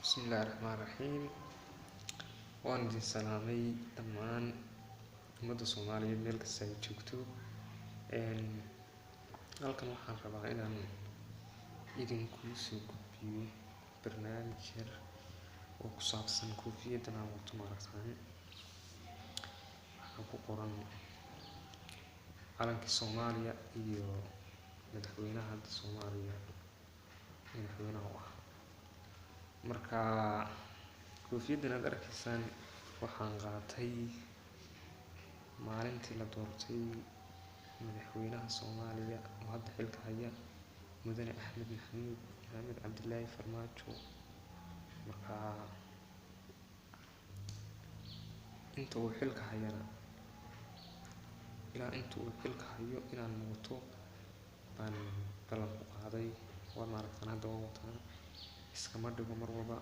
Bismillahi Raxmaani Raxiim. Waan idin salaamay dhammaan ummadda Soomaaliyeed meel kasta ay joogto. Halkan waxaan rabaa inaan idinkuu soo gudbiyo barnaamij yar oo ku saabsan koofiyaddan aan wato. Maaragtaan, waxaa ku qoran calanka Soomaaliya iyo madaxweynaha hadda Soomaaliya madaxweynaha u ah. Marka koofiyaddan aad arkaysaan waxaan qaatay maalintii la doortay madaxweynaha Soomaaliya oo hadda xilka haya, Mudane Axmed Maxamuud Maxamed Cabdilaahi Farmaajo. Marka inta uu xilka hayana, ilaa inta uu xilka hayo inaan wato baan ballan ku qaaday. Waa maaragtaan, hadda waan wataa, iskama dhigo mar walba.